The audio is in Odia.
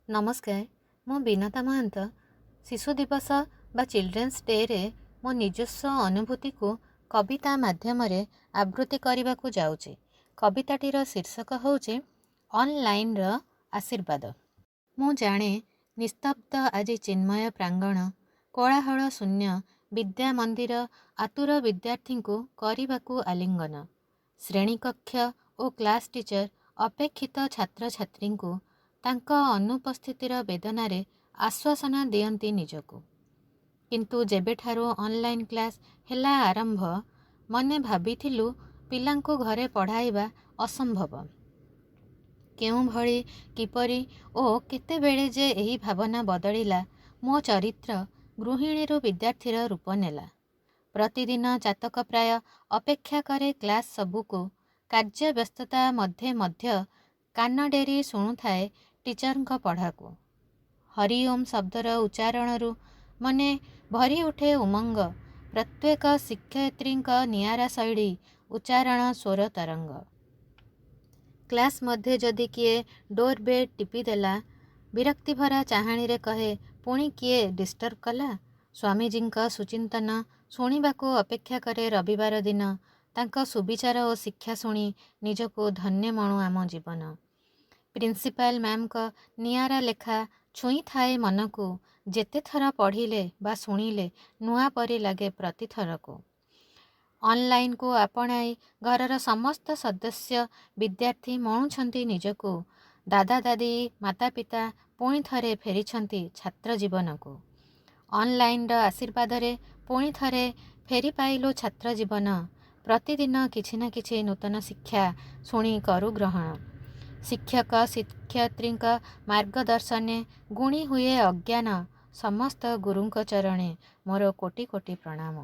ନମସ୍କାର, ମୁଁ ବିନତା ମହାନ୍ତ। ଶିଶୁ ଦିବସ ବା ଚିଲଡ୍ରେନ୍ସ ଡେ'ରେ ମୋ ନିଜସ୍ୱ ଅନୁଭୂତିକୁ କବିତା ମାଧ୍ୟମରେ ଆବୃତ୍ତି କରିବାକୁ ଯାଉଛି। କବିତାଟିର ଶୀର୍ଷକ ହେଉଛି ଅନଲାଇନ୍ର ଆଶୀର୍ବାଦ। ମୁଁ ଜାଣେ, ନିସ୍ତବ୍ଧ ଆଜି ଚିନ୍ମୟ ପ୍ରାଙ୍ଗଣ, କୋଳାହଳ ଶୂନ୍ୟ ବିଦ୍ୟା ମନ୍ଦିର ଆତୁର ବିଦ୍ୟାର୍ଥୀଙ୍କୁ କରିବାକୁ ଆଲିଙ୍ଗନ। ଶ୍ରେଣୀକକ୍ଷ ଓ କ୍ଲାସ୍ ଟିଚର୍ ଅପେକ୍ଷିତ ଛାତ୍ରଛାତ୍ରୀଙ୍କୁ ତାଙ୍କ ଅନୁପସ୍ଥିତିର ବେଦନାରେ ଆଶ୍ୱାସନା ଦିଅନ୍ତି ନିଜକୁ। କିନ୍ତୁ ଯେବେଠାରୁ ଅନଲାଇନ୍ କ୍ଲାସ୍ ହେଲା ଆରମ୍ଭ, ମନେ ଭାବିଥିଲୁ ପିଲାଙ୍କୁ ଘରେ ପଢ଼ାଇବା ଅସମ୍ଭବ। କେଉଁଭଳି, କିପରି ଓ କେତେବେଳେ ଯେ ଏହି ଭାବନା ବଦଳିଲା, ମୋ ଚରିତ୍ର ଗୃହିଣୀରୁ ବିଦ୍ୟାର୍ଥୀର ରୂପ ନେଲା। ପ୍ରତିଦିନ ଚାତକ ପ୍ରାୟ ଅପେକ୍ଷା କରେ କ୍ଲାସ୍ ସବୁକୁ। କାର୍ଯ୍ୟ ବ୍ୟସ୍ତତା ମଧ୍ୟେ ମଧ୍ୟ କାନ ଡେରି ଶୁଣୁଥାଏ ଟିଚରଙ୍କ ପଢ଼ାକୁ। ହରି ଓମ୍ ଶବ୍ଦର ଉଚ୍ଚାରଣରୁ ମନେ ଭରିଉଠେ ଉମଙ୍ଗ। ପ୍ରତ୍ୟେକ ଶିକ୍ଷୟିତ୍ରୀଙ୍କ ନିଆରା ଶୈଳୀ, ଉଚ୍ଚାରଣ, ସ୍ୱର ତରଙ୍ଗ। କ୍ଲାସ୍ ମଧ୍ୟେ ଯଦି କିଏ ଡୋର୍ ବେଲ୍ ଟିପିଦେଲା, ବିରକ୍ତିଭରା ଚାହାଣୀରେ କହେ, ପୁଣି କିଏ ଡିଷ୍ଟର୍ବ କଲା? ସ୍ୱାମୀଜୀଙ୍କ ସୁଚିନ୍ତନ ଶୁଣିବାକୁ ଅପେକ୍ଷା କରେ ରବିବାର ଦିନ। ତାଙ୍କ ସୁବିଚାର ଓ ଶିକ୍ଷା ଶୁଣି ନିଜକୁ ଧନ୍ୟ ମଣୁ ଆମ ଜୀବନ। ପ୍ରିନ୍ସିପାଲ ମ୍ୟାମ୍ଙ୍କ ନିଆରା ଲେଖା ଛୁଇଁଥାଏ ମନକୁ। ଯେତେଥର ପଢ଼ିଲେ ବା ଶୁଣିଲେ ନୂଆ ପରି ଲାଗେ ପ୍ରତିଥରକୁ। ଅନଲାଇନ୍କୁ ଆପଣାଇ ଘରର ସମସ୍ତ ସଦସ୍ୟ ବିଦ୍ୟାର୍ଥୀ ମଣୁଛନ୍ତି ନିଜକୁ। ଦାଦା ଦାଦି, ମାତା ପିତା ପୁଣି ଥରେ ଫେରିଛନ୍ତି ଛାତ୍ର ଜୀବନକୁ। ଅନଲାଇନ୍ର ଆଶୀର୍ବାଦରେ ପୁଣି ଥରେ ଫେରି ପାଇଲୁ ଛାତ୍ର ଜୀବନ। ପ୍ରତିଦିନ କିଛି ନା କିଛି ନୂତନ ଶିକ୍ଷା ଶୁଣି କରୁ ଗ୍ରହଣ। ଶିକ୍ଷକ ଶିକ୍ଷୟିତ୍ରୀଙ୍କ ମାର୍ଗଦର୍ଶନେ ଗୁଣି ହୁଏ ଅଜ୍ଞାନ। ସମସ୍ତ ଗୁରୁଙ୍କ ଚରଣେ ମୋର କୋଟି କୋଟି ପ୍ରଣାମ।